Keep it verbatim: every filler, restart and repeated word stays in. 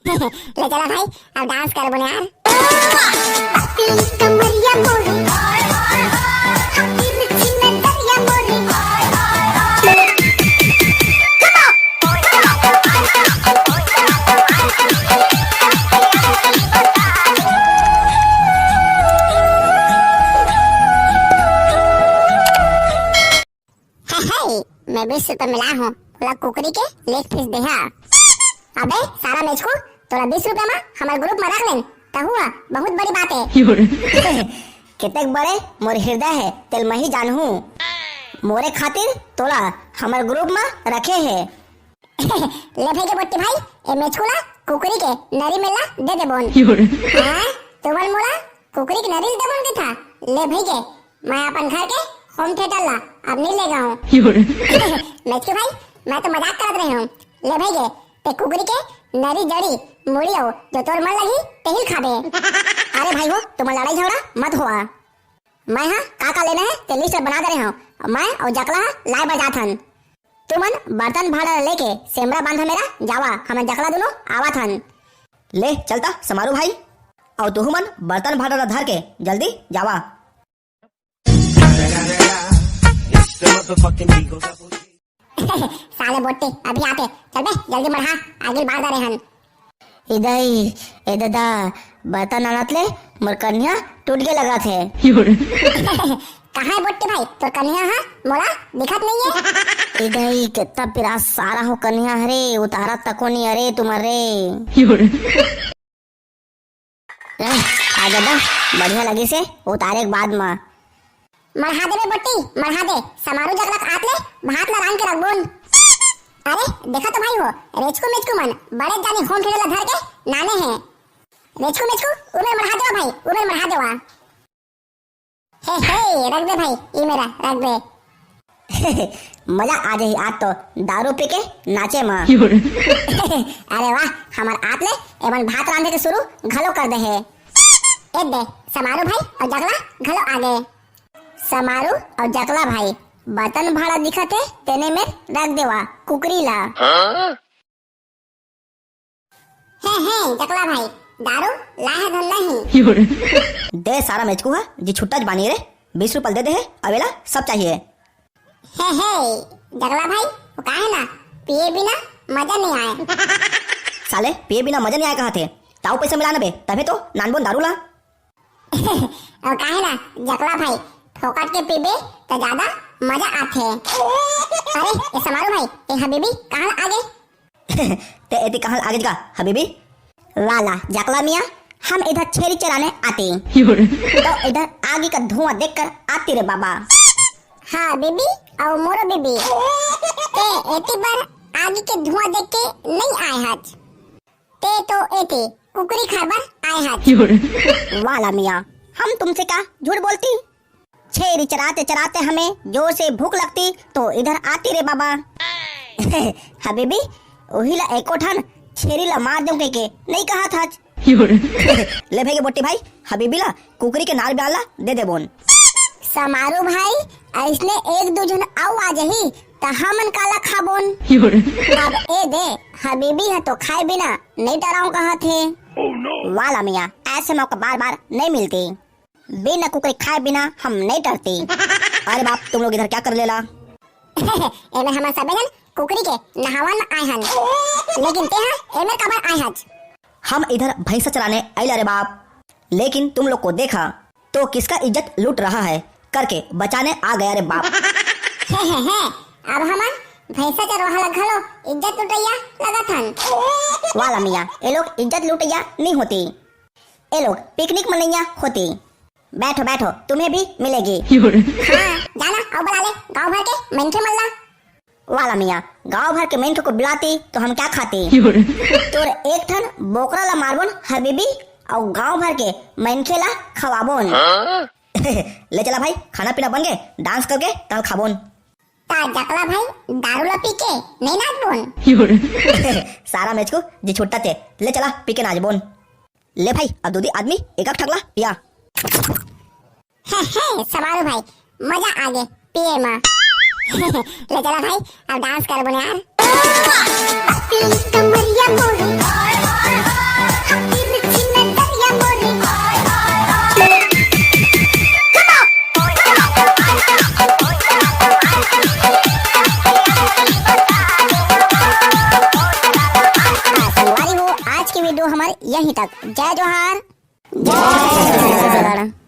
ले चला भाई, अब डांस कर बने यार। कमरिया मोरी, तिरछी नजरिया मोरी। हे, हे, मैं बीस रुपए मिला हूँ, बोला कुकरी के लेग पीस देहा। अबे सारा मेचकू, तोला बीस रुपए मा हमारे ग्रुप मा रख लेन, त हुआ बहुत बड़ी बात है। कितने बड़े मोर हृदय है, तेल मैं ही जानहूँ। मोरे खातिर तोला हमारे ग्रुप मा रखे है। ले भाई के बोट्टी भाई, ए मेचकू ला कुकरी के नरी मेला दे दे बोन। हाँ, तुमन मोला कुकरी के नरी दे बोन के था। ले भाई के, मैं अपन घर के होम थिएटर ला अब नहीं ले गया हूँ। मेचकू भाई, मैं तो मजाक करत रहे हूँ। ले भाई के, ते कुकरी के नरी जड़ी मुड़ी हो, जो तोर मन लगी, तेहिल खाबे। अरे भाई हो, तुम लड़ाई झगड़ा मत हुआ। मैं हा का का लेना है, ते लिस्ट बना दे रहे हूँ। मैं और जकला हा लाए बजात हन। तुमन बर्तन भाड़ा लेके सेमरा बांधा मेरा जावा, हमन जकला दोनों आवत हन। ले चलता समारू भाई, और तुहू मन बर्तन भाड़ा ला धर के जल्दी जावा। साले बोट्टी, अभी आते, चल बे, जल्दी मढ़ा, आगिल बार दे रहे हन। इदई, ए दादा, बर्तन आनत ले मोर कनिहा टूट के लगत हे। कहाँ है बोट्टी भाई, तोर कनिहा हा? मोला दिखत नहीं है। इदई, कितना पिरास सारा हो कनिहा हरे, उतारा तको नहीं अरे तुम्हारे। ए, आ दादा, बढ़िया लगी से, उतारे के बाद मा। मढ़ा दे बे बोट्टी, मढ़ा दे, समारू जगलक आत ले, भात ला रांध के रखबोन। अरे, देखा तो भाई हो, रेचकू मेचकू मन, बड़े जानी होम थिएटर ला धर के नाने हैं। रेचकू मेचकू, उबे मढ़ा देवा भाई, उबे मढ़ा देवा। हे, हे, रख दे भाई, ई मेरा, रख दे। मजा आ जाही आज तो दारू पी के नाचे मा। अरे वाह, हमार आत ले एमन भात रांधे के शुरू घलो कर दे हे। ए दे, समारू भाई और जगला घलो आ गए। समारू और जगला भाई, बर्तन भाड़ा दिखत हे, तेने में रख देवा कुकरी ला। हे, हे, जकला भाई, दारू लाहे धन नहीं। दे सारा मेचकू हा, जी छुट्टा जबानी रे, बीस रुपये दे दे हे, अवेला सब चाहिए। हे, हे, जकला भाई, वो का है ना, पिए बिना मजा नहीं आए। साले, पिए बिना मजा नहीं आए कहा थे, ताऊ पैसा मिलाना बे, तभे तो नानबोन दारू ला। और काहे ना, जकला भाई, फोकट के पीबे त ज्यादा मजा आथे। अरे, ए समारू भाई, ए हबीबी, कहाँ आ गए? ते एती कहाँ आ गए का, हबीबी? वाला, जकला मियाँ, हम इधर छेरी चराने आते। तो इधर आगी का धुआं देखकर आती रे बाबा। हाँ, बीबी, और मोरो बीबी। ते एती बर आगी के धुआं देख के नहीं आए हच। ते तो एती कुकरी खाए बर आए हच। वाला मियाँ, हम तुमसे क्या झूठ बोलती? छेरी चराते चराते हमें जोर से भूख लगती तो इधर आती रे बाबा। हबीबी, वही ला एको ठन छेरी ला मार दूं कह के नहीं कहा था। ले भाई के बोटी भाई, हबीबी ला कुकरी के नार ब्याला दे दे बोन। समारू भाई, ऐसने एक दो जन आऊ आ जाही त हमन काला खाबोन। अब ए दे, हबीबी ह तो खाए बिना नहीं डराऊं कहा थे। वाला मियाँ, ऐसे मौका बार बार नहीं मिलती। बिना कुकरी खाए बिना हम नहीं डरती। अरे बाप, तुम लोग इधर क्या कर लेला? एमे हमन सबे जन कुकरी के नहावन में आए हन। लेकिन ते हा एमे काबर आए हच? हम इधर भैंसा चराने आइला रे बाप। लेकिन तुम लोग को देखा तो किसका इज्जत लूट रहा है करके बचाने आ गया रे बाप। हे, हे, हे, अब हमन भैंसा चरवाहा ला घलो इज्जत लुटैया लगत हन। वाला मियाँ, ये लोग इज्जत लुटैया नहीं होती। ए लोग पिकनिक मनैया होती। बैठो, बैठो, तुम्हें भी मिलेगी। हाँ, जाना, आओ बुला ले, गांव भर के मनखे मन ला। वाला मियाँ, गांव भर के मनखे को बुलाती तो हम क्या खाती? तोर एक ठन बोकरा ला मारबोन हबीबी, और गांव भर के मनखे ला खवाबोन। ले चला भाई, खाना पीना बन गए, डांस करके तब खाबोन। ता जकला भाई, दारू ला पी के नहीं नाचबोन। सारा मेचकू जी छुट्टा थे, ले चला पी के नाचबोन। ले भाई, अब दूधी आदमी एक एक ठकला पिया। हे, हे, समारू भाई, मजा आ गे पिए मा। ले चला भाई, अब डांस कर बोले यार। कमरिया मोरी, की वीडियो हमारे यहीं तक। जय जोहार, जय छत्तीसगढ़।